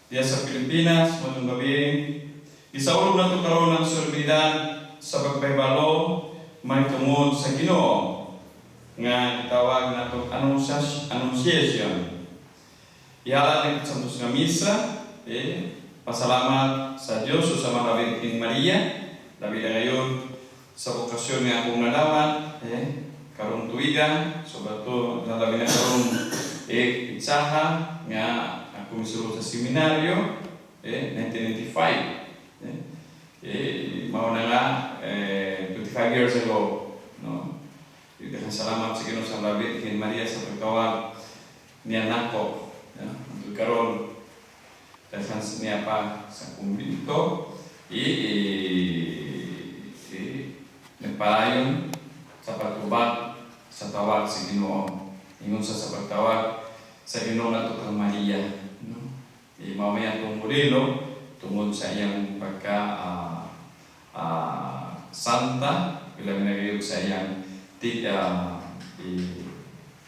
Diya sa Pilipinas, maayong gabii. Isaulog nato karon ang solemnidad sa pagpahibalo mahitungod sa Ginoo nga gitawag nato Annunciation. Ihalad ni sa nga misa, eh, pasalamat sa Dios o sa mga Birhen Maria, labi na ngayon sa bokasyon nga akong nadawat, eh, karong tuiga, so bato labi na karong eh, pitsaha nga ako misulod sa seminaryo, eh, 1995. Eh, eh, mao na nga, eh, 25 years ago, no? Daghang salamat sa Ginoo sa Birhen Maria sa pagtawag niya nako. No? Ug karon daghan niya pa sa kumbinto i nagpalayon sa pagtubag sa tawag sa Ginoo. Ingon sa pagtawag sa Ginoo nato kang Maria, no? I mao may atong modelo tungod sa iyang pagka santa, bilang nagayod sa iyang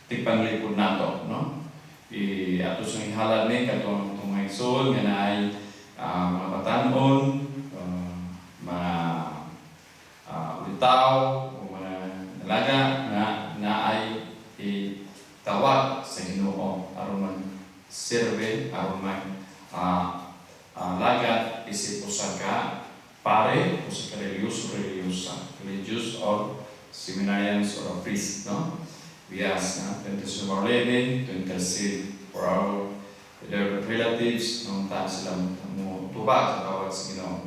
tigpanglipod nato, no? I ato sa ihalad ni katong atong mga igsoon nga naay mga batanon, mga ulitaw o mga dalaga nga naay itawag sa Ginoo aron mag serve, aron mag lagat isip usa ka pare, usa ka religyoso, religyosa, religious or seminarians or a priest, no? We ask, no, to intercede Our Lady, to intercede for our their relatives, no, ta sila mo tubag sa tawag sa Ginoo.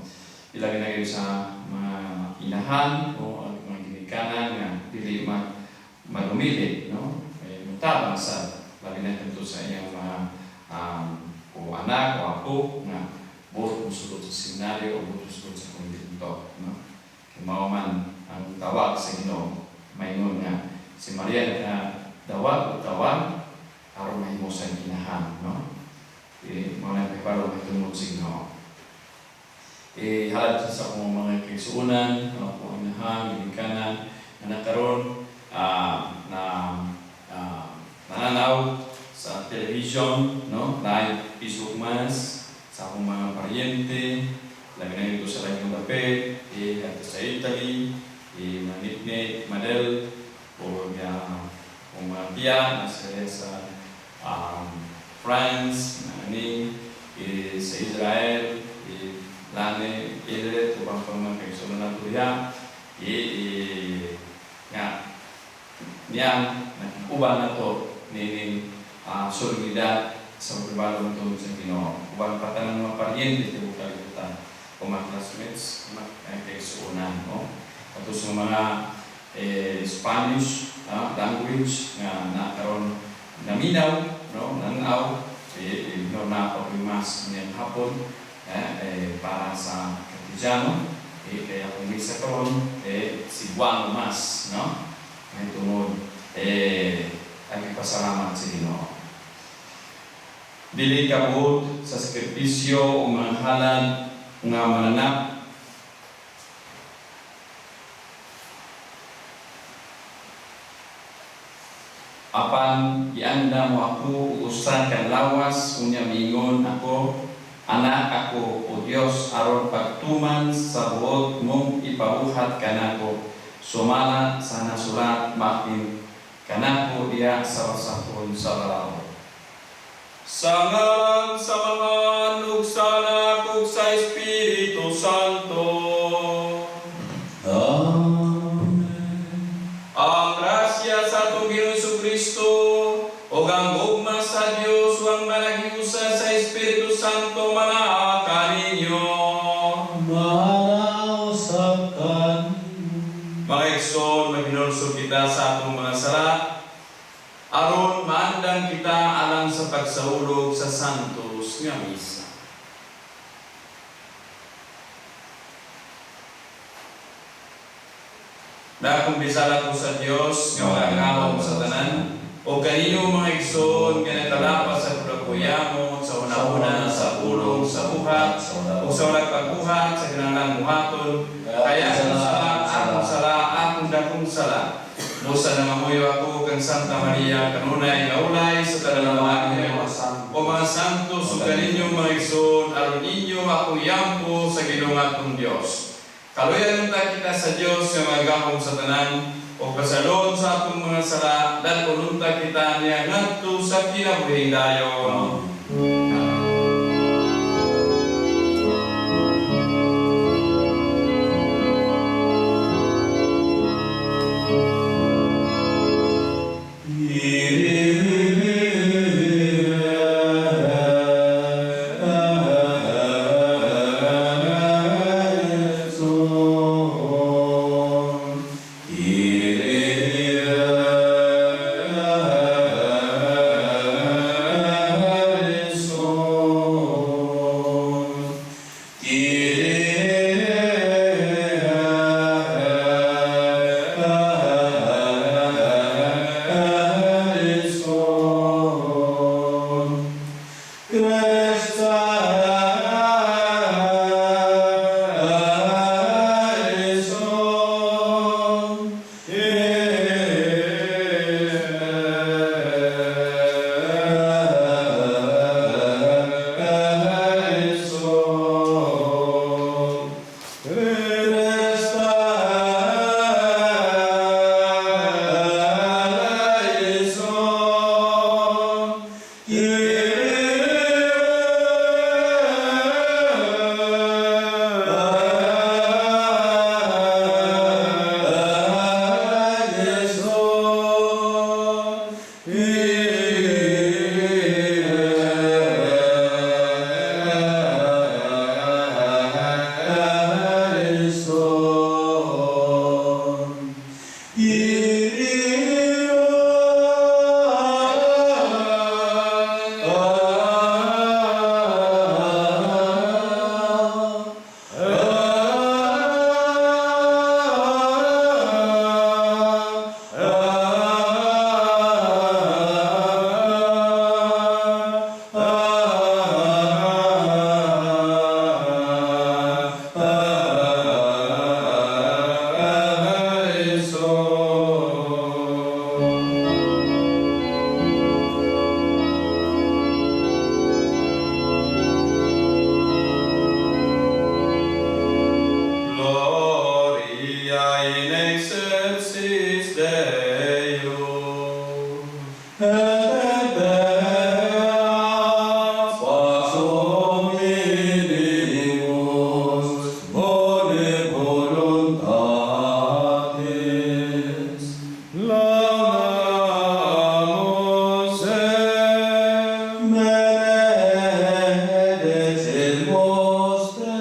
Ilabi na gyud sa mga inahan o ang mga ginikanan nga dili mag magumili, no? Kay mutabang sa labi na kadto sa iyang mga o anak o apo nga buot mosulod sa seminaryo o buot mosulod sa kumbento, no? Kay mao man ang tawag sa Ginoo, maingon nga si Maria nakadawat og tawag aron mahimo sa inahan, no? Eh, mao na pahibalo mahitungod sa Ginoo. Eh, halad sa akong mga kaigsuonan, akong inahan, ginikanan, nga nakaron na nananaw sa television, no? Live Facebook Mass, sa akong mga paryente, labi na dito sa Laging Dapit, eh, adto sa Italy, eh, Manitnit, Madel, o akong mga tiya, nasa sa France, nani, eh, sa Israel, eh, Lani, Ile, ubang pang mga kaigsuonan nato diha, eh, eh, nga, niyang nag-uban na to nining solemnidad sa pagpahibalo mahitungod sa Ginoo. Uban pa tanang mga paryente sa tibuok kalibutan o mga classmates, mga kaigsuonan, no? Ato sa mga eh, Spanish language nga nakaron naminaw, no, nanaw, eh, no na pa mass niyang hapon eh, eh, para sa Katidyano, eh, kaya kung misa karon eh, Cebuano Mass, no? May tungod eh, ang ipasalamat sa Ginoo. Dili kabuot sa sakripisyo o mga halad nga mananap apan gianda mo ako og usa ka lawas, unya miingon ako, "Anak ako, o Dios, aron pagtuman sa buot mong ipabuhat kanako sumala sa nasulat makin kanako diha sa basahon sa balaod." Sa ngalan sa Amahan ug sa Anak ug sa Espiritu Santo. Amen. Ang grasya sa atong Ginoong Kristo ug ang gugma sa Dios ug ang panaghiusa sa Espiritu Santo manaa kaninyo. Manaa usab kanimo. Mga igsoon, maghinulsol kita sa atong mga sala aron maandam kita alang sa pagsaulog sa Santos nga Misa. Nakumpisal ako sa Dios nga makagahom sa tanan o kaninyo, mga igsoon, nga nakalapas sa kuyamot sa hunahuna, sa pulong, sa buhat o sa walang pagbuhat sa kinahanglang buhaton. Kaya akong sala, akong sala, akong dakong sala. Busa nangamuyo ako kang Santa Maria, kanunay nga ulay sa tanan mga anghel, o mga santos ug kaninyo, mga igsoon. igsoon, aron ninyo akong iampo sa Ginoo atong Dios. Kaluyan unta kita sa Dios nga magahom sa tanan ug pasalon sa atong mga sala, dad-on unta kita niya ngadto sa kinabuhing dayon. Gloria in excelsis Deo. Et Dea pax hominibus boni voluntatis. Laudamus te. Benedicimus te.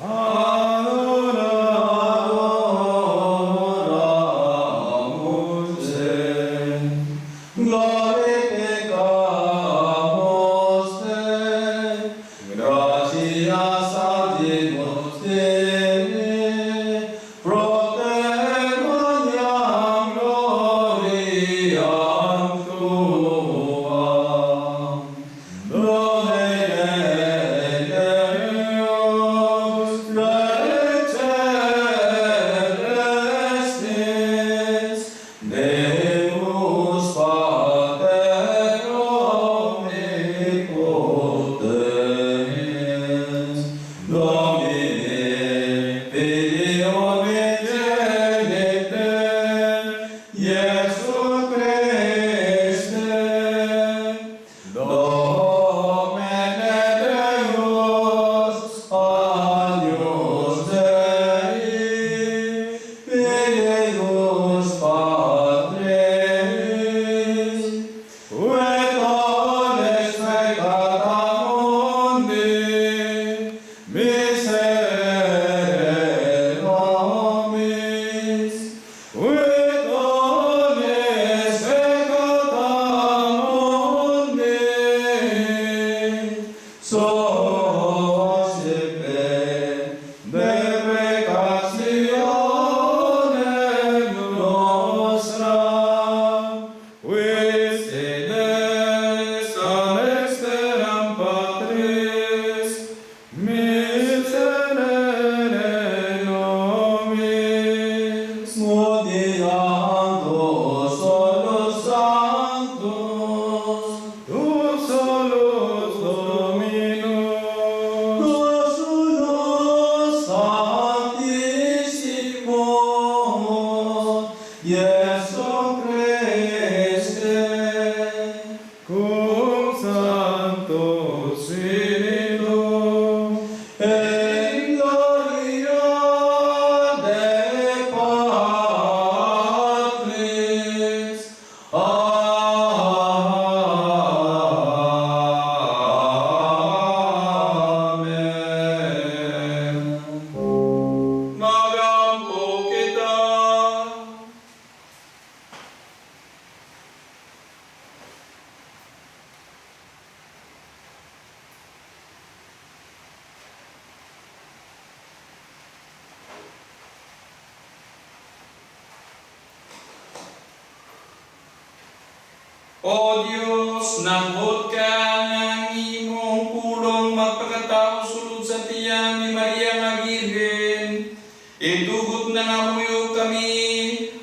Adoramus te. Glorificamus te. Gratias adimus tibi. Pro te magnam gloriam tuam. Domine Deus, Rex celestis, Deus Pater omnipotens, Domine Filii unigenite, Iesu Christe, Domine Deus, Agnus Dei, Filius Patris, Pectores peccata mundi, miserere nobis, Pectores peccata mundi, suscipe deprecationem nostram, Qui sides ad dexteram Patris, miserere nobis. Modiando solus sanctus, Tu solus Dominus. O Dios, nabuot ka nga ang imong pulong magpakatao sulod sa tiyan ni Maria nga Birhen. Itugot nga nangamuyo kami,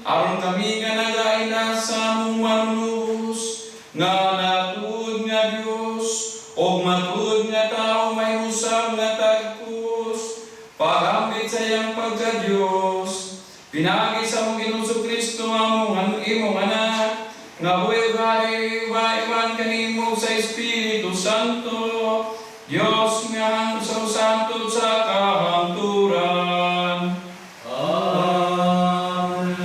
aron kami nga nagaila sa among manunubos, nga natuod nga Dios, og matuod nga tao may usab nga tagkos, paghambit sa iyang pagka-Diyos, pinaagi sa among Ginoong Kristo, among ang imong anak, nga buhi ug hari uban kanimo sa Espiritu Santo, Dios nga sa santod sa kahangturan. Amen.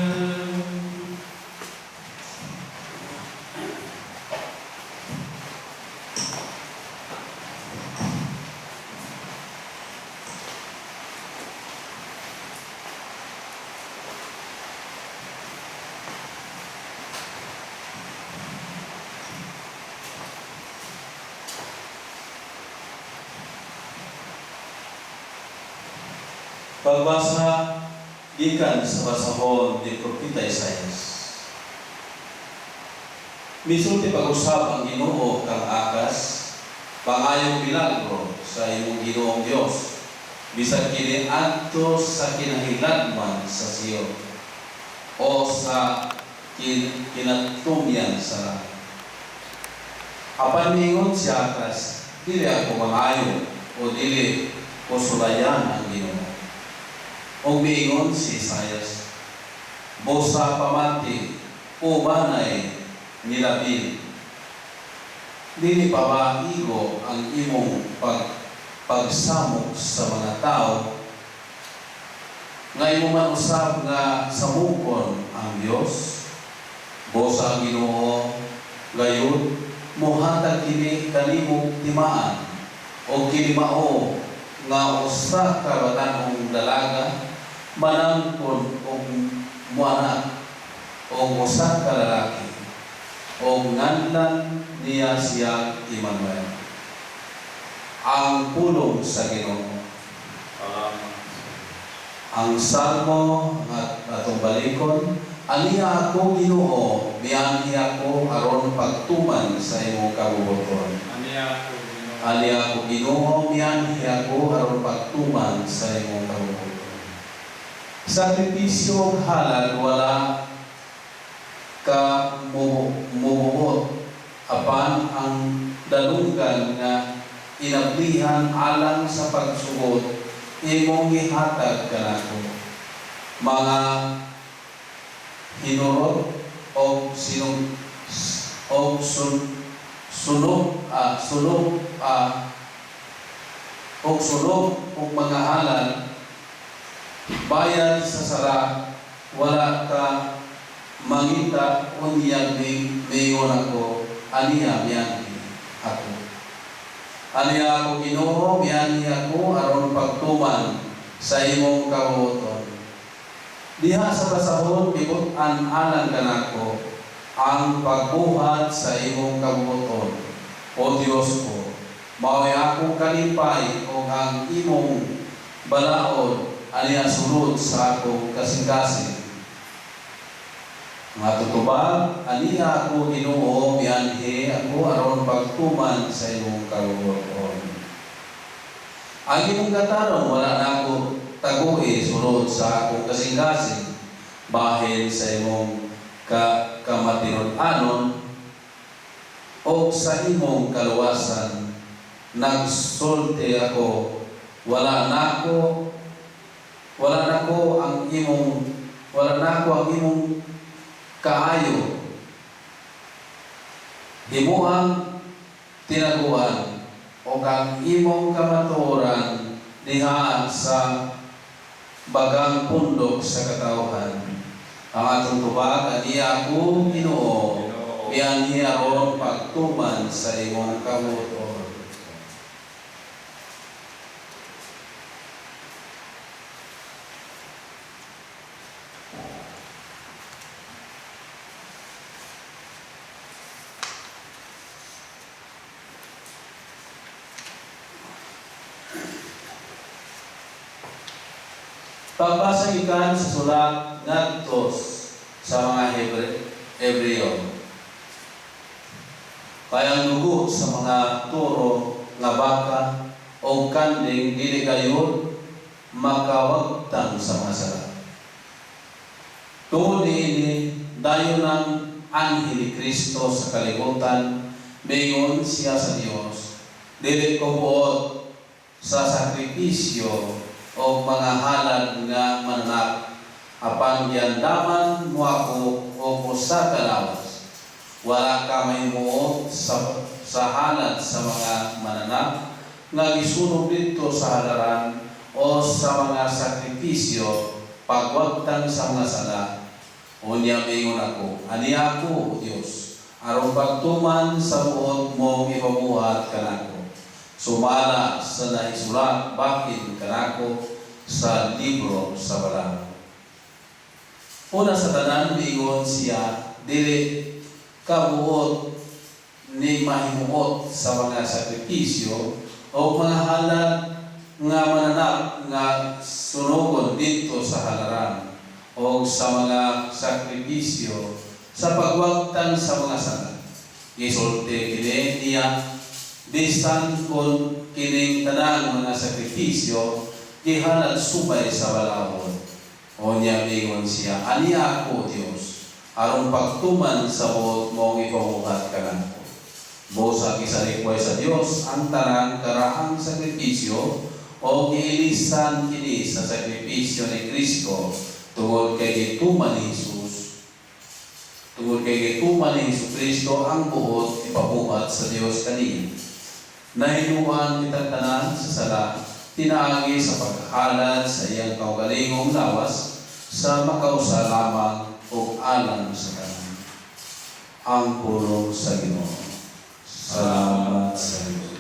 Pagbasa gikan sa basahon ni Propeta Isaias. Misulti pag-usab ang Ginoo kang Akas, pangayong milagro sa imong Ginoong Dios, bisan kini adto sa kinahiladman sa Sion o sa kinatumyan sa langit. Apan miingon si Akas, "Dili ako mangayo o dili ko sulayan ang Ginoo." Og miingon si Isaias, "Busa pamati o banay nilabin. Dili pa ba igo ang imong pagsamok sa mga tao nga imo man usab nga samukon ang Dios? Busa ang Ginoo gayud mohatag kini kanimo timaan o kini mao nga usa ka batan-ong dalaga manangkon og muanak og usa ka lalaki og nganlan niya siya Emmanuel." Ang pulong sa Ginoo. Salamat. Ang salmo nga atong balikon: Aniha ako, Ginoo, mianhi ako aron pagtuman sa imong kabubuton. Aniha ako, Ginoo. Aniha ako, Ginoo, mianhi ako aron pagtuman sa imong kabubuton. Sakripisyo ug halad wala ka mubuot, apan ang dalunggan nga inablihan alang sa pagsugot imong gihatag kanako. Mga hinurot og sinong og sunog og sunog og mga halad bayad sa sala wala ka mangita. Unyag miingon ako, "Aniha, mianhi ako." Aniha ako, Ginoo, mianhi ako aron pagtuman sa imong kabuoton. Diha sa basahon gibut-an alang kanako ang pagbuhat sa imong kabuoton. O Dios ko, mao'y akong kalipay ug ang imong balaod aniya sulod sa akong kasing-kasing. Nga tutubag, aniha ako, Ginoo, mianhi ako aron pagtuman sa imong kabuoton. Ang imong katarong wala nako tagui sulod sa akong kasing-kasing, bahin sa imong kamatinud-anon o sa imong kaluwasan. Nagsulti ako, "Wala nako ang imong kaayo himuang tinaguan o ang imong kamatuoran diha sa bagang pundok sa katawhan." Ang atong tubag: Aniha ako, Ginoo, mianhi aron pagtuman sa imong kabuoton. Pagbasa gikan sa sulat ngadto sa mga Hebreo. Kaya ang dugo sa mga turo nga baka o kanding dili gayud makawagtang sa mga sala. Tungod niini, dayon ang anhi ni Kristo sa kalibutan, miingon siya sa Dios, "Dili ko buot sa sakripisyo o mga halad nga mananap, apan giandaman mo ako og usa ka lawas. Wala ka mahimuot sa halad sa mga mananap nga gisunog didto sa halaran o sa mga sakripisyo pagwagtang sa mga sala. Unya miingon ako, aniya ako, O Dios, aron pagtuman sa buot mong ipabuhat kanako, sumala sa nahisulat bakin kanako sa libro sa balaod." Una sa tanan, miingon siya, dili kabuot ni mahimuot sa mga sakripisyo o mga halad nga mananap nga sunogon didto sa halaran o sa mga sakripisyo sa pagwagtang sa mga sala. Gisulti kini niya bisan kung kining tanang mga sakripisyo gihalad subay sa balaod. O niya miingon siya, "Aniya ako, Dios, aron pagtuman sa buot mong ipamuhat kanako." Busa gisalikway sa Dios ang tanang karaang sakripisyo o giilisan kini sa sakripisyo ni Kristo tungod kay gituman ni Hesus Kristo ang buot ipabuhat sa Dios kaniya. Nahinuan kitang tanan sa sala pinaagi sa paghalad sa iyang kaugalingong lawas sa makausa lamang ug alang sa tanan. Ang pulong sa Ginoo. Salamat sa Dios.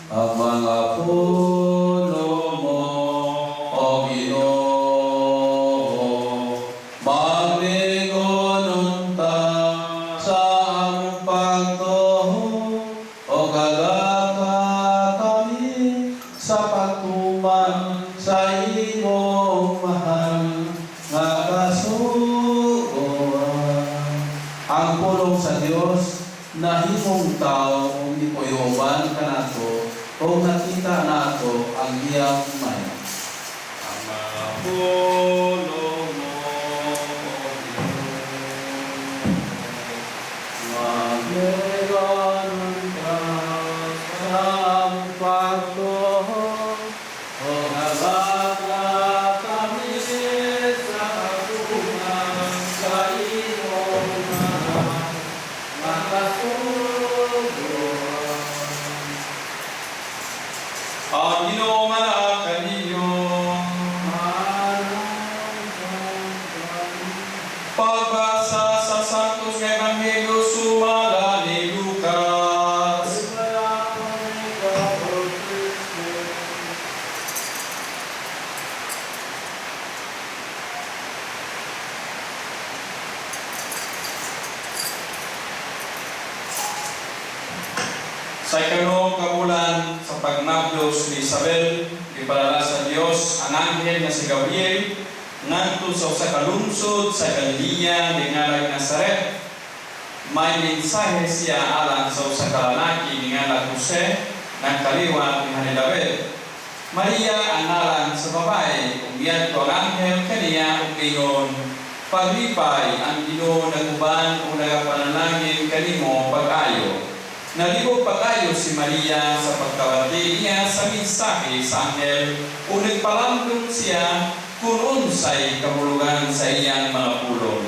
Ang mga pulong mo, O Ginoo, maglingon unta sa among pagtuo, o agaka kami sa pagtuman sa imong mahal nga kasugoan. Ang pulong sa Dios nahimong tao ug mipuyo uban kanato ug nakita nato ang iyang mayo. Ang mga pulong mo, O Ginoo. Maglingon unta sa among pagtuo o agaka kami sa pagtuman sa imong mahal nga kasugoan. Ang Ginoo manaa kaninyo. Pagbasa sa Santos nga Ebanghelyo sumala ni Lucas. Sa ikalawang kabulan sa pagmablos ni Isabel, gipadala sa Dios ang anghel nga si Gabriel ngadto sa usa ka lungsod sa Galilea dingalag Nazaret. May mensahe siya alang sa usa ka lalaki dingalag Jose, nagkaliwat ni Hari David. Maria ang ngalan sa babae. Ug miadto ang anghel kaniya ug miingon, "Paglipay, ang Ginoo naguban ug nagapanalangin kanimo pag-ayo." Nalibog pag-ayo si Maria sa pagkabati niya sa mensahe sa anghel ug nagpalamdong siya kung unsay kahulugan sa iyang mga pulong.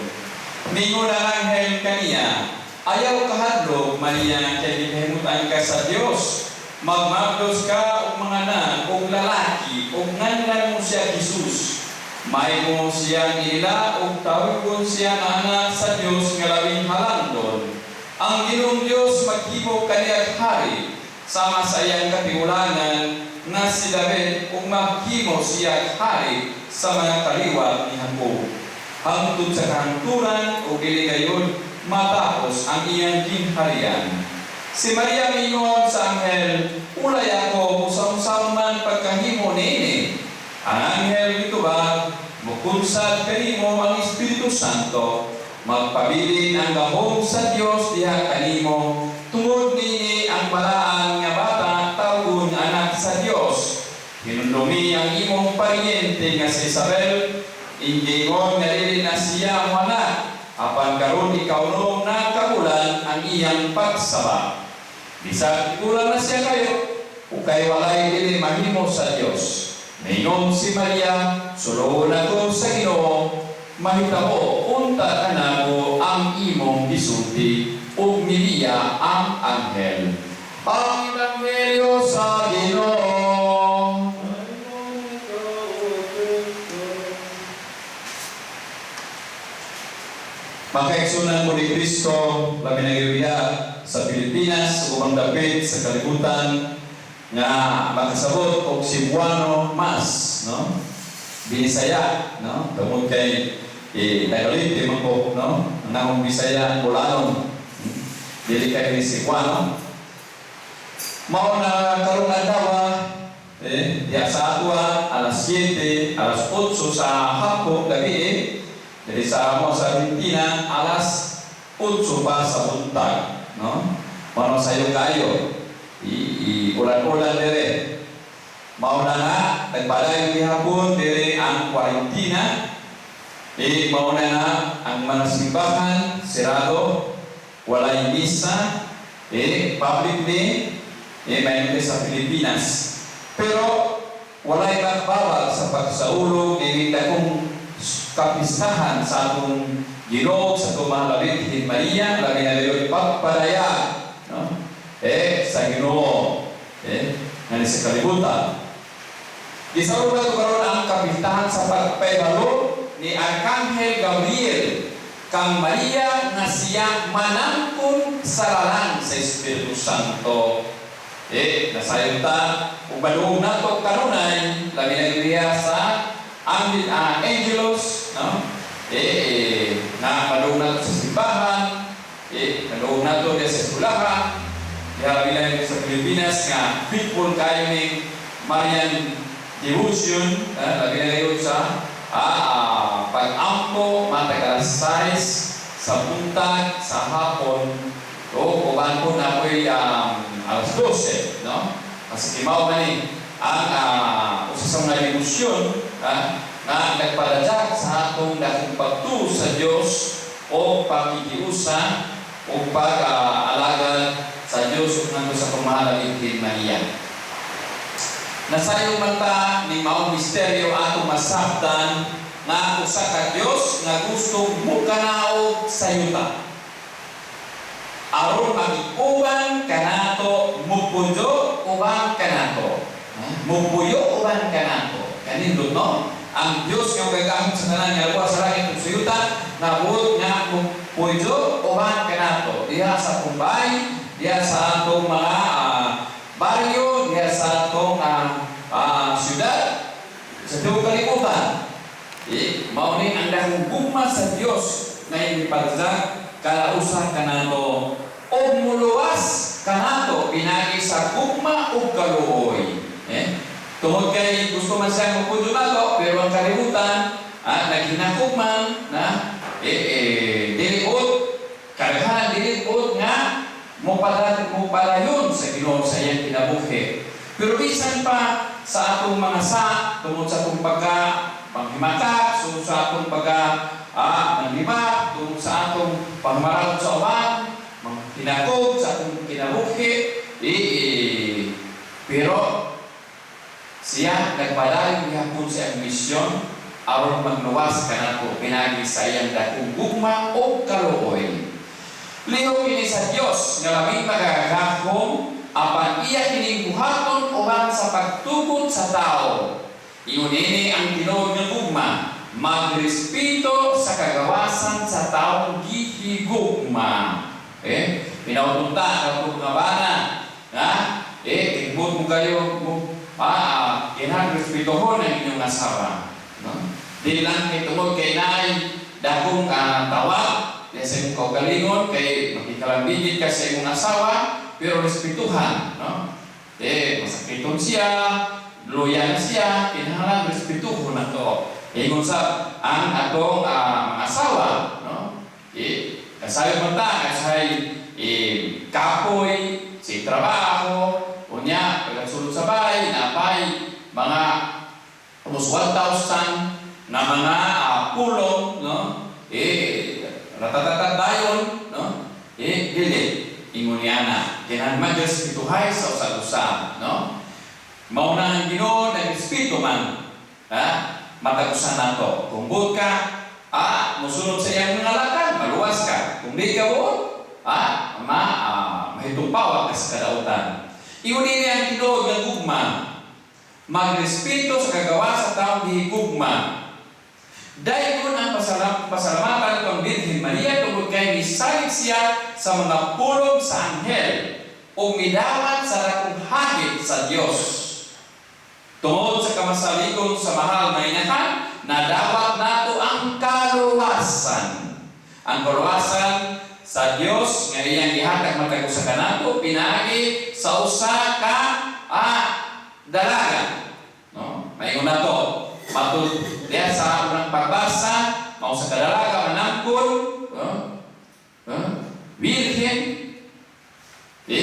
Mingon ang anghel kaniya, "Ayaw kahadlok, Maria, kay gipahimutan ka sa Dios. Magmablos ka ug manganak og lalaki ug nganlan mo siya Jesus. Mahimo siyang ila ug tawgon siya nga anak sa Dios nga labing halangdon. Ang Ginoong Dios maghimo kaniyang hari sama sa iyang katiwulangan nga si David ug maghimo siya hari sa mga kaliwat ni Jacob hangtod sa kahangturan ug dili gayud matapos ang iyang ginharian." Si Maria miingon sa anghel, "Ulay ako kung unsaon man pagkahimo niini?" Ang anghel mitubag, "Mukunsad kanimo ang Espiritu Santo Magpabilin ang gahom sa Dios diha kanimo. Tungod niini ang balaan nga bata tawgon anak sa Dios. Hinumdumi ang imong paryente nga si Isabel, ingingon nga dili na siya moanak, apan karon ikaunom na ka bulan ang iyang pagsaba. Bisag tigulang na siya kayo, ukay walay dili mahimo sa Dios. Ningon si Maria, "Sulogon ako sa Ginoo, mahitabo unta kanako ang imong gisulti," ug nibiya ang anghel. Ang Ebanghelyo sa Ginoo. Dayonon ikaw, O Kristo. Makaigsunan ko ni Kristo, labi na gyud sa Pilipinas ug ubang dapit sa kalibutan nga makasabot og Cebuano Mass, no? Binisaya, no? Tungod kay Tagalog di man ko, no? Ang akong Bisaya Bulanon. Dili kay ni Cebuano. Mao na karong adlaw diya sa atoa alas 7, alas 8 sa hapon gabi. Jadi sa amo sa Argentina alas 8 pa sa buntag, no? Mao sayo kayo. I ulan-ulan dire. Mao na nga nagpadayon gihapon dire ang kuwarentina. Mao na nga ang mga simbahan sirado, walay misa, publicly, may sa Pilipinas. Pero walay magbawal sa pagsaulog ni dakong kapistahan sa atong Ginoo, sa atong mahal na Birhen Maria, labi na gayon pagpadayag, no? Sa Ginoo nga sa kalibutan. Gisaulog nato karon ang kapistahan sa pagpahibalo ni Arkanghel Gabriel kang Maria nga siya manangkon sa lalang sa Espiritu Santo. Nasayon ta ug madungog nato kanunay, labi na diha sa ang Angelus, no? Na madungog nato sa simbahan, madungog nato diha sa eskwelahan, diha labi na sa Pilipinas nga faithful kayo ning Marian devotion, labi na gayon sa pag-ampo matag alas 6 sa buntag, sa hapon, o uban po na po'y alas 12, no? Kasi mao man ni ang usa sa mga debosyon nga nagpadajak sa atong dakong pagtuo sa Dios o pakikiusa o pag-alagad sa Dios ug ngadto sa pamahal na Birhen Maria. Nasayo man ta ni maong misteryo atong masabtan nga usa ka Dios nga gusto mukanaog sa yuta aron makig-uban kanato, mupuyo uban kanato. Ha? Mupuyo uban kanato. Kanindot, no? Ang Dios nga gagahom sa tanan nga luwas sa langit ug sa yuta nabuot nga mupuyo uban kanato diha sa kumbay, diha sa atong mga baryo, diha sa atong syudad, sa tibuok kalibutan. Mao ni ang dakong gugma sa Dios nga ipagdag kada usa kanato og muluwas kanato pinagi sa gugma ug kaluoy. Tungod kay gusto man siya mupuyo nato, pero ang kalibutan naghinakog man na dili ut kadaghanan dili ut nga mopadayon sa Ginoo sa iyang kinabuhi. Pero bisan pa sa atong mga sa tungod sa atong pagka panghimatak, so sa atong pagka nanglima, tungod sa atong pangmarahod sa uban, hinakog sa atong kinabuhi, pero siya nagpadayon gihapon sa iyang misyon aron magluwas kanato pinagi sa iyang dakong gugma o kaluoy. Lihok kini sa Dios nga labing makagagahom, apan iya kining buhaton uban sa pagtugot sa tao. Ingon ini ang tinuod nga gugma, magrespeto sa kagawasan sa taong gihigugma. Pinauton ta katong nga bana, ha? Tigbot mo kayo mo kinahanglan respetuhon ang inyong asawa, no? Di lang kay tungod kay naay dakong tawag diya sa imong kaugalingon kay makikalambigit ka sa imong asawa, pero respetuhan, no? Masakiton siya, luyan siya, kinahanglan respetuhon nato. Ingon sa ang atong mga asawa, no? Eh, kasayo man ta, kasay eh, kapoy, sa trabaho, unya, pagkasulod sa balay, napay, mga almost 1,000 na mga pulong, no? Eh, ratatata dayon, no? Eh, dili, ingon niya na, kinahanglan magrespetuhay sa usag-usa, no? Mao na ang Ginoo nagrespeto man, ha? Matag usa nato. Kung buot ka, musunod sa iyang mga lakang, maluwas ka. Kung di ka buot, mahitumpaw ka sa kadautan. Ingon niya ang tinuod nga gugma. Magrespeto sa kagawa sa taong gihigugma. Dayon ang pasalamatan kang Birhen Maria tungod kay misalig siya sa mga pulong sa anghel o midawat sa dakong hagit sa Dios. Tungod sa kamasaligon sa mahal na inahan, nadawat nato ang kaluwasan. Ang kaluwasan sa Dios nga iyang gihatag matag usa kanato pinaagi sa usa ka dalaga. No? Maingon nato matud diya sa unang pagbasa, mao sa kadalaga manangkon, no? No? Virgen, di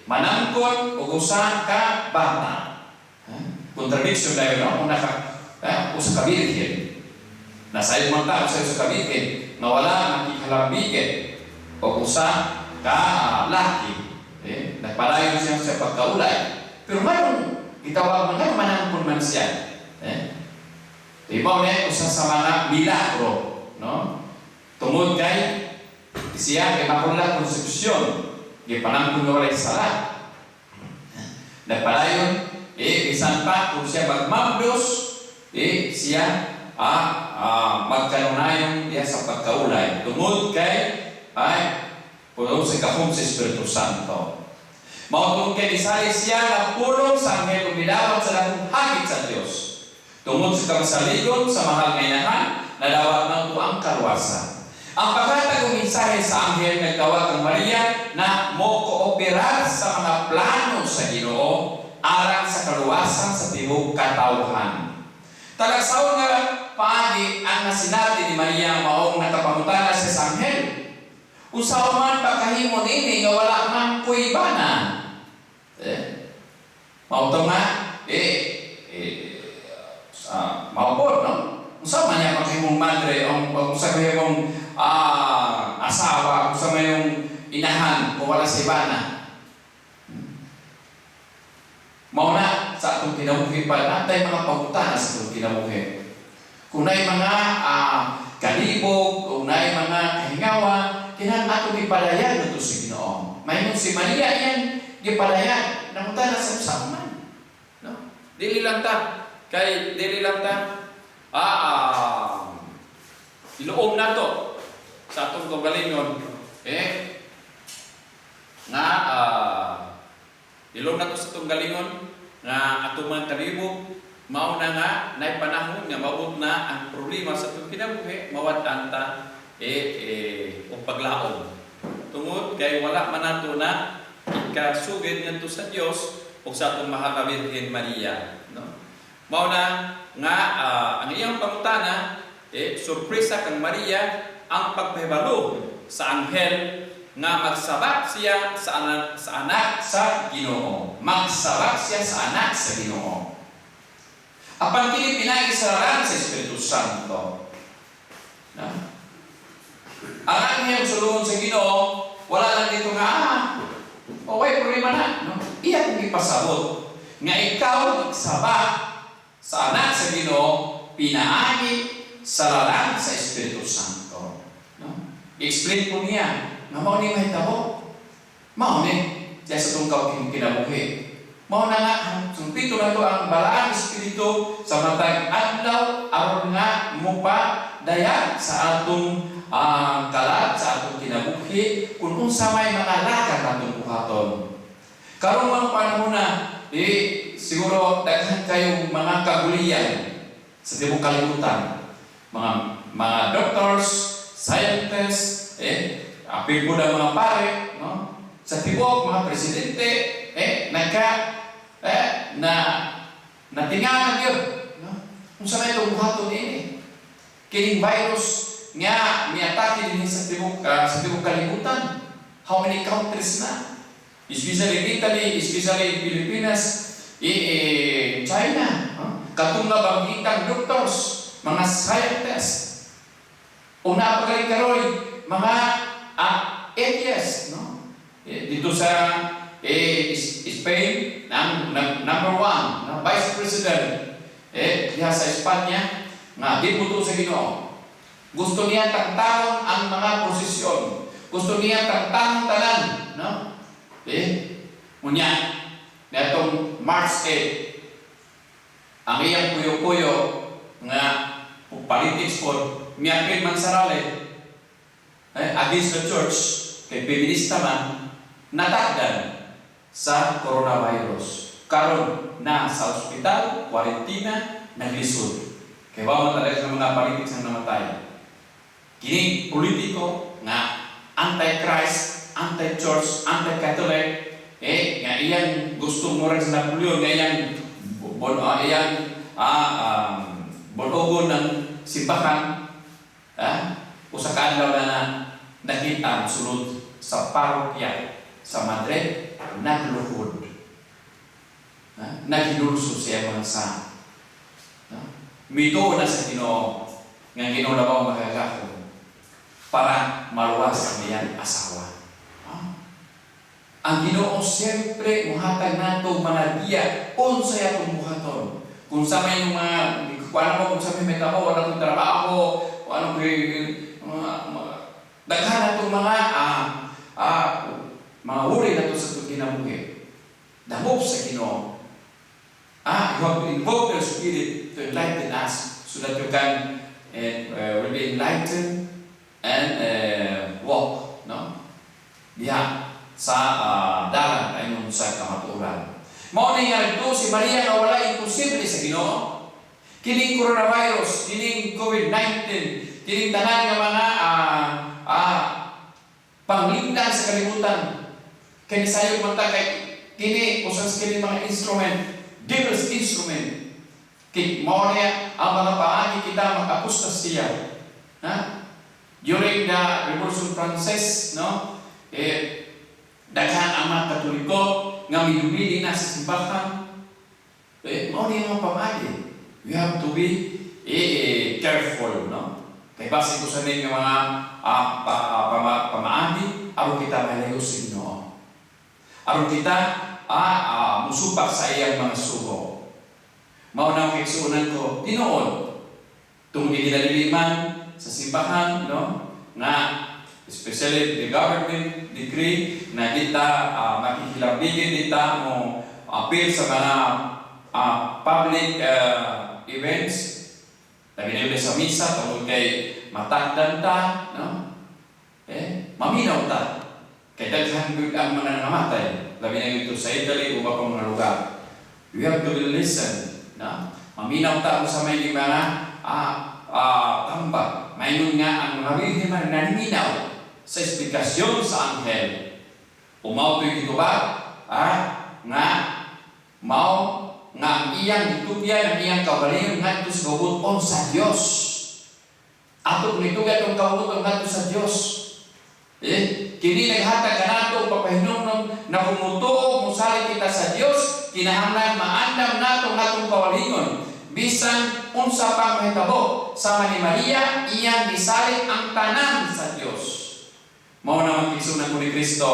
manangkon og usa ka bata. Ha? Contradiction dayon, no? Una ka usa ka birhen. Nasayo man ta usa ka birhen nga wala makihalambigit og usa ka laki. Eh, nagpadayon siya sa pagkaulay. Pero nganong gitawag man nga manangkon man siya? Eh? Di ba na usa sa mga milagro, no? Tungod kay siya kay Immaculada Concepcion, gipanangkon nga walay sala. Nagpadayon, eh, bisan pa kung siya magmabdos, eh, siya magkanunayon diya sa pagkaulay. Tungod kay ay puno sa gahom sa Espiritu Santo. Mao tungod kay misali siya nga pulong sa anghel ug midawat sa dakong hagit sa Dios. Tungod sa kamasaligon sa mahal nga inahan, nadawat nato ang kaluwasan. Ang paghatag og mensahe sa anghel nagtawag kang Maria na mo kooperar sa mga plano sa Ginoo alang sa kaluwasan sa tibuok katawhan. Talagsaon nga paagi ang nasinati ni Maria maong nakapangutana siya sa anghel. Unsaon man pagkahimo nini nga wala man koy bana. Eh, mao to nga mao po, no? Unsa man niya pagkahimong madre o unsa kahimong asawa, unsa man yung inahan kung wala sa bana. Mao na sa atong kinabuhi pa natay mga pangutana sa atong kinabuhi. Kung naay mga kalibog, kung naay mga kahingawa, kinahanglan atong ipadayag ngadto sa Ginoo. Maingon si Maria iyang gipadayag, nangutana sa usa man. No? Dili lang ta kay dili lang ta iluom nato sa atong kaugalingon eh nga iluom nato sa atong galingon nga atong mga kalibog mao na nga naay panahon nga maabot na ang problema sa atong kinabuhi, mawad-an ta eh og paglaom tungod kay wala man nato na ikasugid ngadto sa Dios ug sa atong mahal na Birhen Maria, no? Mao na nga ang iyang pangutana, eh, sorpresa kang Maria ang pagpahibalo sa anghel nga magsabak siya sa anak sa Ginoo. Magsabak siya sa anak sa Ginoo. Apan kini pinaagi sa lalang sa Espiritu Santo. Na? Ang anghel sulungon sa Ginoo, wala lang dito nga, okay, problema na. No? Iya kong ipasabot nga ikaw magsabak sa anak sa Ginoo pinaagi sa lalang sa Espiritu Santo. No? I-explain po niya nga mao ni mahitabo. Mao ni siya sa tungkaw kinabuhi. Mao na nga sumpiton nato ang Balaang Espiritu sa matag adlaw aron nga mupadayag sa atong kalat sa atong kinabuhi kung unsa may mga lakad atong buhaton. Karong mga panahon na, di siguro daghan kayong mga kagulian sa tibuok kalibutan. Mga doctors, scientists, eh, apil po ng mga pare, no? Sa tibuok mga presidente, eh, nagka eh, na natingalan yun, no? Kung sa may buhaton ini. Kining virus nga miatake dinhi sa tibuok kalibutan. How many countries na? Especially in Italy, especially in Pilipinas, eh, China. Huh? Katong nga banggitang doctors, mga scientists. O napagaling karoy, mga atheists, no? Eh, dito sa Spain, ang number one, no? Vice President, eh, diha sa Espanya, nga di mo sa Ginoo. Gusto niya tangtangon ang mga prosesyon. Gusto niya tangtangon tanan, no? Eh, unya, niadtong March 8, ang iyang puyo-puyo nga politics po, miapil man sa rally, eh, against the church, kay feminista man, natakdan sa coronavirus. Karon na sa ospital, kwarentina, naglisod. Kay wa man talaga sa mga politics ang namatay. Kini politiko nga anti-Christ, anti-church, anti-Catholic, eh, nga iyang gusto murag sa Napoleon, nga iyang bon, iyang bonogon ng simbahan, usa ka adlaw na nakita sulod sa parokya sa Madrid, nagluhod. Ha? Naghinulsol siya mga sa. Ha? Mituo na sa Ginoo nga Ginoo labaw makagahom para maluwas ang iyang asawa. Ha? Ang Ginoo siyempre muhatag nato mga giya unsay atong buhaton. Kung sa may mga kuan mo, kung sa may tao wala kong trabaho, ano kay mga daghan natong mga uri nato sa atong kinabuhi. Dangop sa Ginoo. You have to invoke the Spirit to enlighten us so that you can and will be enlightened and walk, no? Diha sa dalan ayon sa kamatuoran. Mao ni nga nagtuo si Maria nga wala imposible sa Ginoo. Kining coronavirus, kining COVID-19, kining tanan nga mga panglingdan sa kalibutan. Kay nisayod man ta kay kini usa sa kini mga instrument, devil's instrument. Kay mao niya ang mga paagi kita mag-apostas siya. Ha? During the Revolution Frances, no? Eh, daghan ang mga Katoliko nga midumili na sa simbahan. Eh, mao niya ang mga pamaagi. We have to be careful, no? Kay basin ko sa ninyo mga pamaagi, aron kita malayo sa Ginoo. Aron kita musupak sa iyang mga sugo. Mao na ang kaigsuonan ko, tinuod, tungod ginaliliman sa simbahan, no? Nga, especially the government decree na dita makikilambigin, dita mo appeal sa mga public events, labi na sa misa, tungod kay matakdan ta, no? Eh, maminaw ta. Kay daghan gyud ang mga nangamatay, labi na dito sa Italy ug pang mga lugar. We have to listen, no? Maminaw ta kung sa may mga tambag. Maingon nga ang mga birhen man nanininaw sa esplikasyon sa anghel. Umaw to'y gitubag, nga mao nga ang iyang gitugyan ang iyang kaugalingon ngadto sa kaubuton sa Dios. Ato gitugyan atong kaubuton ngadto sa Dios. Eh, kini naghatag kanato og papahinumdom na kung mutuo, mosalig kita sa Dios, kinahanglan maandam nato ang atong kaugalingon. Bisan unsa pa mahitabo, sama ni Maria, iyang gisalig ang tanan sa Dios. Mao na mga ko ni Kristo,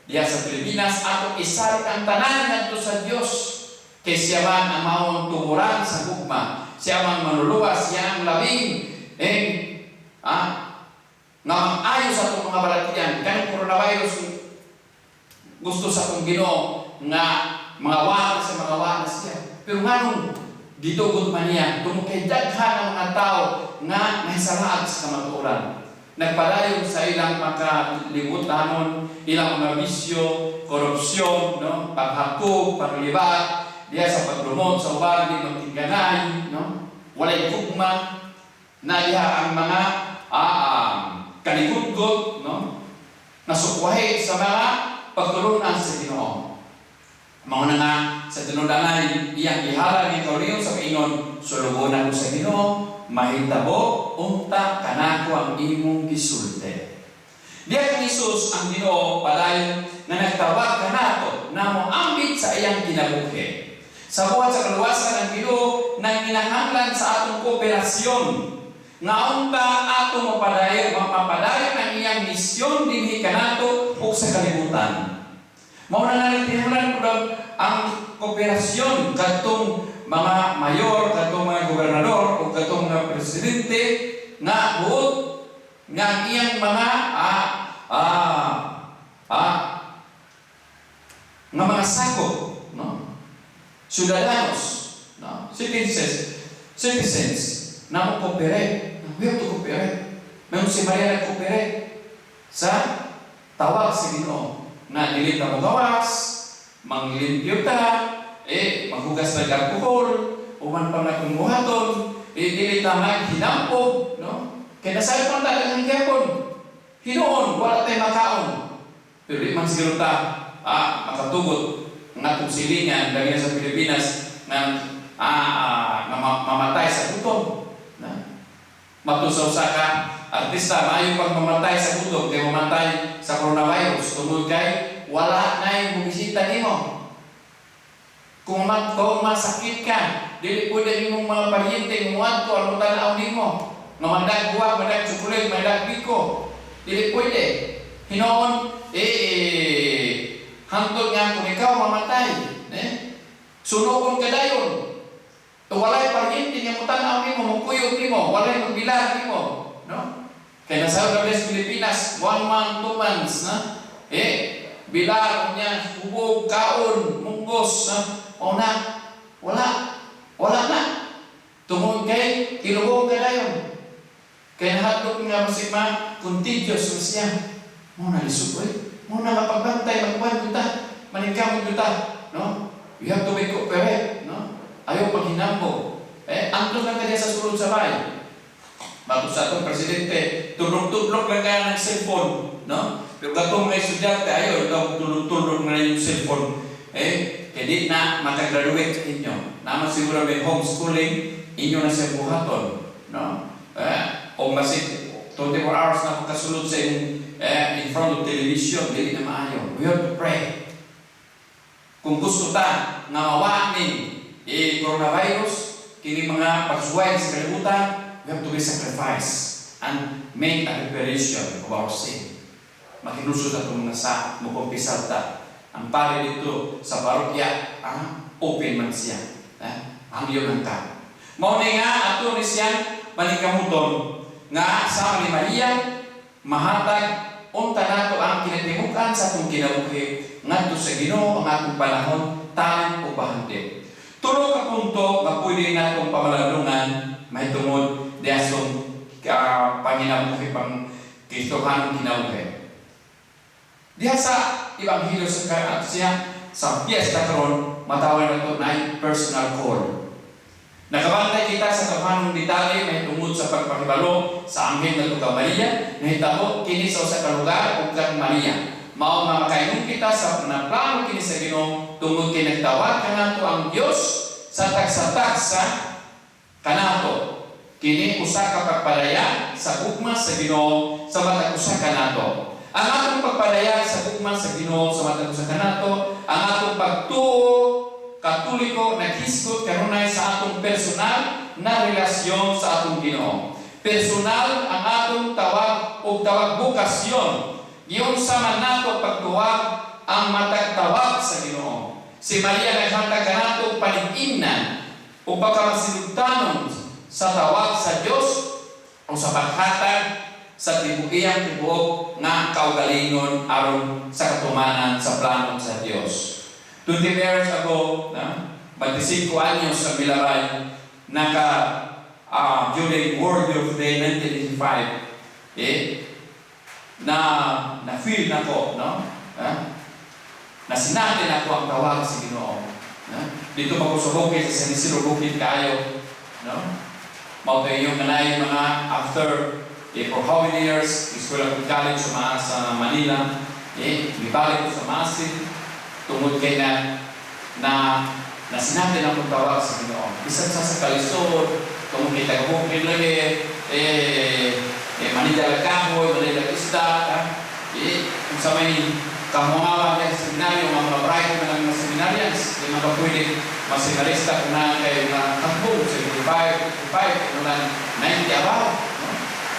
diha sa Pilipinas, atong isalig ang tanan ngadto sa Dios. Kay siya man ang maong tuburan sa gugma, siya man manluluwas, siya ang labing eh, nga mag-ayo sa atong mga balatian. Kanang coronavirus, gusto sa atong Ginoo nga mga wala sa mga wala siya. Pero nganong gitugot man niya tungod kay daghan ang mga tao nga nahisalaag sa kamatuoran? Nagpadayon sa ilang makalimutanon, ilang mga bisyo, korupsyon, no? Paghakog, paglibat, diha sa paglumot sa uban, di magtingganay, no? Walay gugma, na diha ang mga kaligutgot, no? Nasukwahi sa mga pagtulunan sa Ginoo. Mao na nga sa tinudanay iyang gihala ni kaugalingon sa paingon, sulugonan ko sa Ginoo. Mahitabo unta kanako ang imong gisulti." Diya kang Hesus ang Ginoo padayon nga nagtawag kanato na moambit sa iyang kinabuhi. Sa buhat sa kaluwasan, ang Ginoo nanginahanglan sa atong kooperasyon nga unta atong mapadayon mapapadayon ang iyang misyon dinhi kanato ug sa kalibutan. Mao na nga nagtinahanglan po ang kooperasyon kadtong mga mayor, kadtong mga gobernador ug kadtong mga presidente nga buot nga ang iyang mga nga mga sakop, no, ciudadanos, no, citizens, citizens na mo cooperate. We have to cooperate. Mayon si Maria nag-cooperate sa tawag sa Ginoo na dili ta mogawas, manglimpyo ta, eh, maghugas ng alkohol, uman pa na kung buhaton, eh, dili ta maghinampog, no? Kaya nasabi pa talagang gyapon. Hinuon, wala tayo makaon. Pero di man siguro ta makatugot ang atong silingan, lagi na sa Pilipinas, na mamatay sa gutom. Na? Matud sa usa ka artista, maayo pag mamatay sa gutom kay mamatay sa coronavirus tungod kay wala na bumisita nimo. Kung masakit ka, dili pwede imong mga paryente muadto aron tan-aw nimo. Nga mandag buwak, mandag chocolate, mandag biko. Dili pwede. Hinoon, eh, hangtod nga kung ikaw mamatay, eh, sunugon ka dayon. Walay paryente nga mutan-aw nimo, mukuyog nimo, walay magbilag nimo, no? Kay nasa sa Pilipinas, one month, 2 months, na? Eh, bilar niya, hubog, kaon, munggos, na? O na, wala, wala na. Tungod kay, kilubog ka dayon. Kay nahadlok nga masig ma, contagious na siya. Mao na lisod, oy. Mao na mapagbantay, magkuhan ta, maningkamot ta, no? We have to be cooperate, no? Ayaw paghinambog. Eh, antos lang kaya sa sulod sa bahay. Bago sa atong presidente, tudlok-tudlok lang kaya ng cellphone, no? Pero katong mga estudyante, ayaw, ikaw tulog-tulog na yung cellphone. Eh, kaya di na makagraduate inyo. Naman siguro may homeschooling, inyo na siya buhaton, no? Eh, o masig 24 hours na pagkasulod sa inyong in front of television, dili na maayo. We have to pray. Kung gusto ta nga mawa ni eh, coronavirus, kini mga pagsuway sa kalibutan, we have to be sacrifice and make a reparation of our sin. Makinusod atong mga sa, mukumpisal ta. Ang pare dito sa parokya, open man siya. Eh, hangyo lang ka. Mao ni nga ato ni siyang paningkamuton nga sama ni Maria mahatag unta nato ang kinatimukan sa atong kinabuhi ngadto sa Ginoo ang atong panahon, talent o bahandi. Tulo ka punto nga pwede natong pamalandungan mahitungod diha sa panginabuhi pang Kristohanong kinabuhi. Diha sa Ebanghelyo sa siya sa piyesta karon, matawag nato na personal call. Nakabantay kita sa tawhanong detalye mahitungod sa pagpakibalo sa anghel ngadto ka Maria, nahitabo kini sa usa ka lugar ug kang Maria. Mao nga makaingon kita sa naplano kini sa Ginoo tungod kay nagtawag kanato ang Dios sa tagsa-tagsa kanato. Kini usa ka pagpadaya sa gugma sa Ginoo sa matag usa kanato. Ang atong pagpadaya sa gugma sa Ginoo sa matag usa kanato, ang atong pagtuo Katoliko naghisgot kanunay sa atong personal na relasyon sa atong Ginoo. Personal ang atong tawag o tawag bokasyon. Giunsa man nato pagtuwag ang matag tawag sa Ginoo. Si Maria naghatag kanato og palig-innan o pagkamasinugtanon sa tawag sa Dios o sa paghatag sa iyang tibuok nga kaugalingon aron sa katumanan sa plano sa Dios. 20 years ago, na, 25 anyos sa Milabay, naka during World Youth Day 1985, eh, na na-feel na ko, no? Ha? Na sinati na ko ang tawag sa Ginoo. No? Dito pa ko sa bukid, sa San Isidro Bukid kaayo, no? Mao kay yung kanay mga after eh, for how many years, eskwela ko college sa Manila, eh, gibalik ko sa Maasin, tungod kay na na na sinati na akong tawag sa Ginoo. Bisan sa kalisod, Tungod kita kabukid lagi, eh, manida lang kahoy, manida lang isda, ha? Eh, kung sa may kamuhawa sa seminaryo, mga bright na lang mga seminarians, di mga pwede maseminarista kung na kay mga takbo, 75, 55, ano lang, 90 above. No?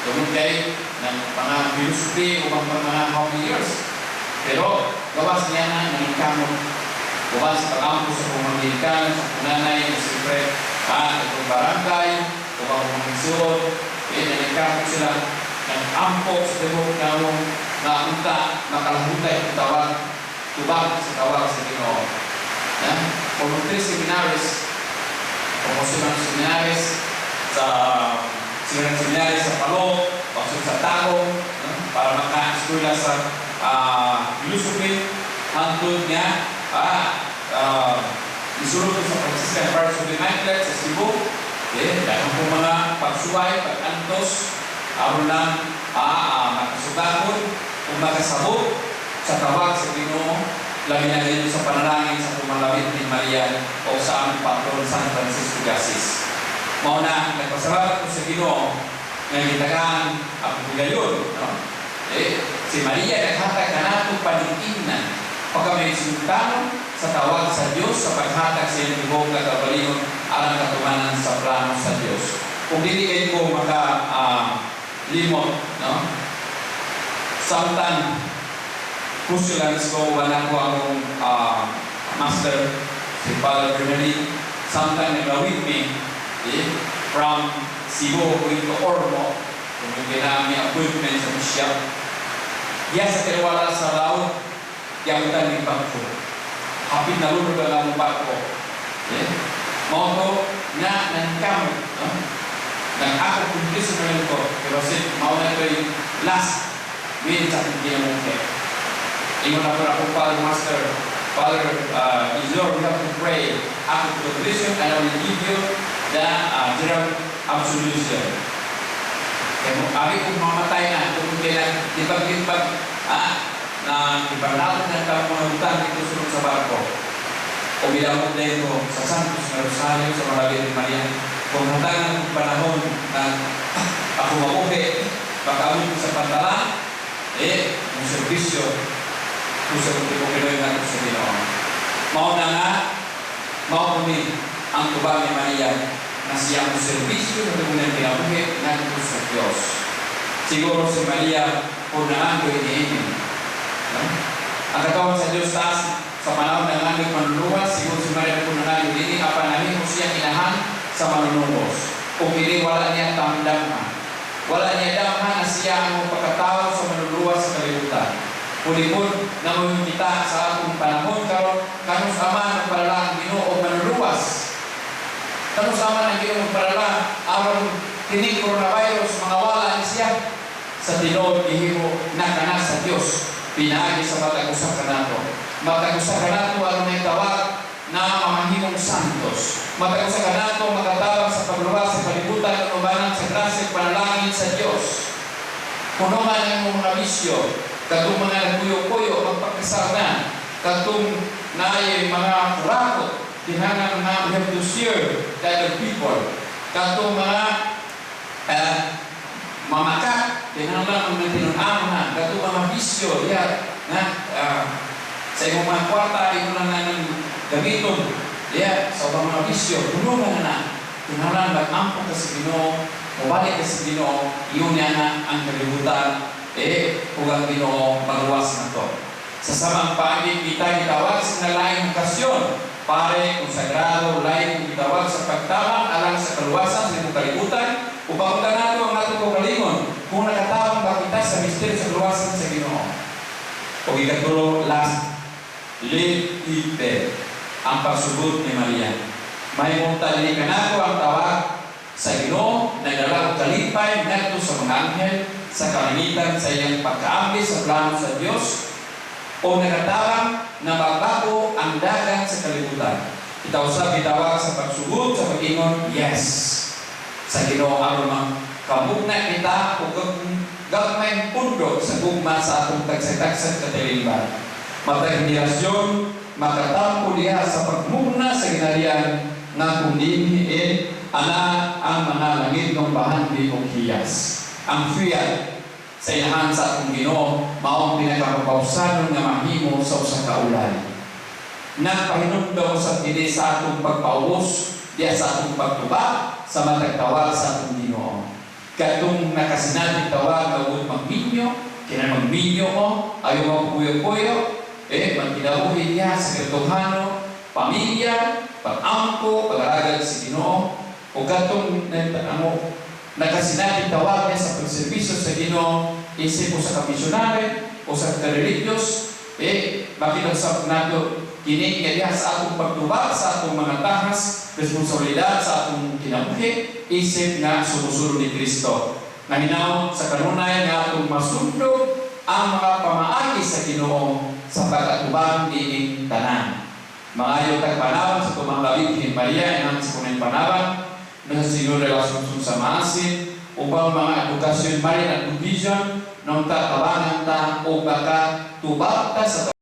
Tungod kay ng mga philosophy o mga how many years. Pero gawas niya na nangingkamot. Gawas sa pag-ampo sa pumanggikan, sa kunanay, siyempre, itong barangay, upang mga eh, nangingkamot sila ng ampo sa tibok na na unta makalahutay ang tawag tubag sa tawag sa Ginoo. Na? Kung three seminaries, kung mga seminaries sa seminaries sa Palo, pasok sa Tago, no? Para maka-eskwela sa philosophy, hangtod nga isulod ko sa Franciscan Friars of the Immaculate sa Cebu. Eh, dahil po mga pagsuway, pag-antos, aron lang makasugakon o makasabot sa tawag sa Ginoo, labi na din sa panalangin sa pumalawit ni Maria o sa aming patron San Francisco de Asis. Mao na, nagpasalamat ko sa Ginoo nga gitagaan ang higayon, no? Eh, si Maria naghatag kanato panig-ingnan pagka may sultano sa tawag sa Dios sa paghatag sa iyang tibuok kagabalingon alang katumanan sa plano sa Dios. Kung dili kayo ko maka limot, no? Samtang Kusulanis ko, wala ko akong master, si Father Bernardin, samtang naglawit mi, eh, from Cebu going to Ormoc, kung yung kinami appointment sa bishop, diya sa Tiriwala sa laot, yamutan ni barko. Hapit na lunod ang among barko. Eh? Mao to nga nangkamot, no? Nang ako kondisyon na ko, pero si mao na ito'y last minute sa akong kinabuhi. Ingon ako na akong Father Master, Father Isidore, we have to pray. Ako contrition and I will give you the general absolution. Kaya mo, abi kung mamatay na, kung kailan, libag-libag, na ibanalot na ang mga utang dito sulod sa barko. O bilamot na ito sa Santos na Rosario, sa Malabit ni Maria. Kung hatagan ng panahon na ako mabuhi, pag-abot ko sa pantalan, eh, ang serbisyo, kung sa kung Pinoy natin sa Ginoo. Mao na nga, mao ni ang tubag ni Maria na siya ang serbisyo sa tungkol ng kinabuhi ngadto sa Diyos. Siguro si Maria kung nangandoy niini. No? Ang katawan sa Diyos taas sa panahon ng aming manluluwas, siguro si Maria kung nangandoy niini, apan nahimo siya inahan sa manunubos. Kung kini wala niya tamdamhan. Wala niya damhan na siya ang pagkatao sa manluluwas sa kalibutan. Pulipod na kita sa atong panahon karon kanus ama ng paralang Ginoo manluluwas. Kanus ama ng Ginoo parala aron kini coronavirus mga wala ni siya sa tinuod gihimo na kana sa Dios pinaagi sa matag usa kanato. Matag usa kanato aron may tawag na mamahimong santos. Matag usa kanato makatabang sa pagluwas sa kalibutan ug ubanan sa grasya ug panalangin sa Dios. Kuno man ang imong mga bisyo, katong mga nagkuyo-kuyo, magpakasal na, katong naay mga kurakot, kinahanglan nga we have to share the other people. Katong mga mamakat, kinahanglan mga tinun-an na, katong mga bisyo, diha, na, sa imong mga kwarta, imo lang na nang gamiton, diha, sa ubang mga bisyo, puno na na, kinahanglan mag-ampo ka sa Ginoo, mubalik ka sa Ginoo, iyon niya na ang kalibutan, eh, ug ang Ginoo magluwas na to. Sa samang paagi kita gitawag sa nalaing okasyon, pare, konsagrado, laing gitawag sa pagtabang alang sa kaluwasan sa imong kalibutan, upang nato ang atong kaugalingon kung nakatabang ba kita sa misteryo sa kaluwasan sa Ginoo. O ikatulo, last, live ang pagsugod ni Maria. Mahimong dili kanako ang tawag sa Ginoo, nagdala og kalipay ngadto sa mga anghel sa kalinitan sa iyang pagkaambi sa plano sa Dios o nakatabang na magbago ang dagan sa kalibutan. Itaw sa bitawag sa pagsugod sa pag-ingon, yes. Sa Ginoo aron makamugna kita ug gagmay pundo sa gugma sa atong tagsa-tagsa katilingban. Matag henerasyon makatampo diha sa pagmugna sa ginharian nga kung dinhi eh Ana ang mga langitnong bahandi og hiyas. Ang fiat sa inahan sa atong Ginoo mao ang pinakapapawsanon nga mahimo sa usa ka ulay. Nagpahinumdom sa kini sa atong pagpaubos diya sa atong pagtubag sa matag tawag sa atong Ginoo. Katong nakasinati tawag nga ug magminyo, kina magminyo mo, ayaw magpuyo-puyo, eh, magkinabuhi niya sa katohano, pamilya, pag-ampo, pag-aragad sa Ginoo, o katong amo nakasinati tawag niya sa pagserbisyo sa Ginoo, isip o sa kamisyonary o sa ka-religious, eh, makita sa nato kini nga diha sa atong pagtubag sa atong mga tahas, responsibilidad sa atong kinabuhi, isip nga sumusunod ni Kristo. Nga hinaot sa kanunay nga atong masundog ang mga pamaagi sa Ginoo sa pag-atubang niining tanan. Mangayo tag panabang sa tumang Birhen Maria, inang sa kunay panabang, na sa Señor de la Asunción sa Maasin, upang mga edukasyon Marian at Provision, nung ta tabangan ta o baka tubag ta sa